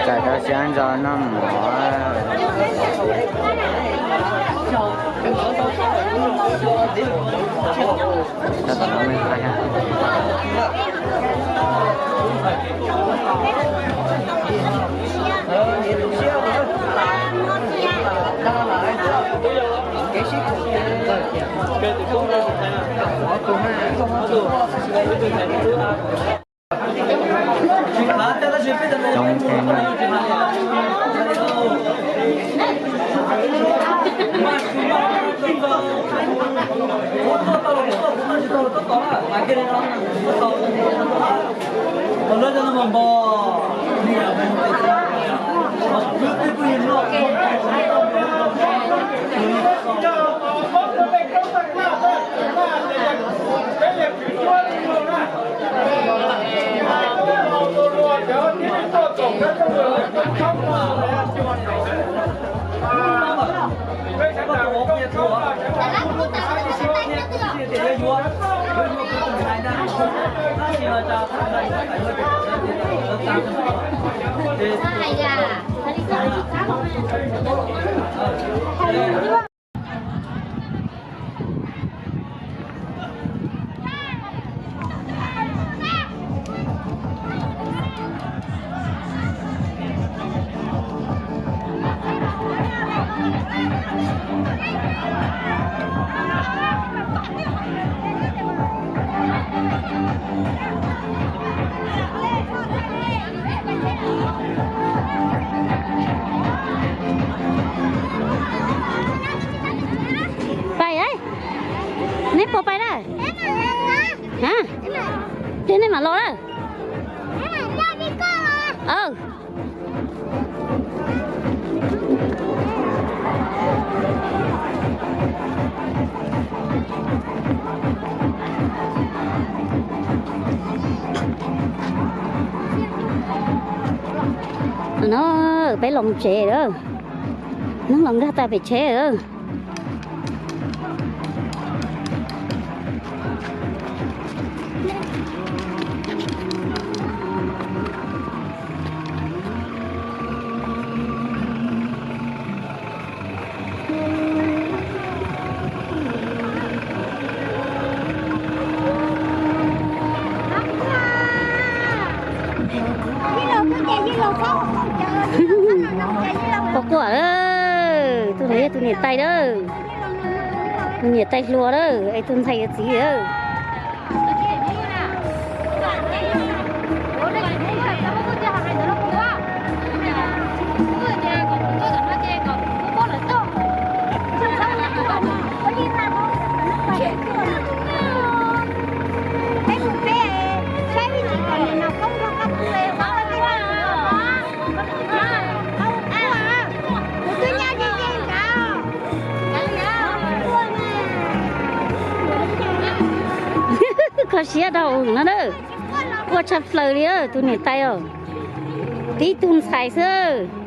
Txais tau siab ntso noj mov. Coob thiab. Pais, neb puas pais na? Ces nej mam los na. No peb los tsev lawm, neeb los nkag tag pem tsheb lawm. Quaj quaj, tus no yog tus niam tais lawm, tus niam tais hluas lawm es tus ntxhais yuav txiv lawm. Kho siab dhau no na, quaj tshaj plaws li tus niam tais os, tib tug ntxhais xwb.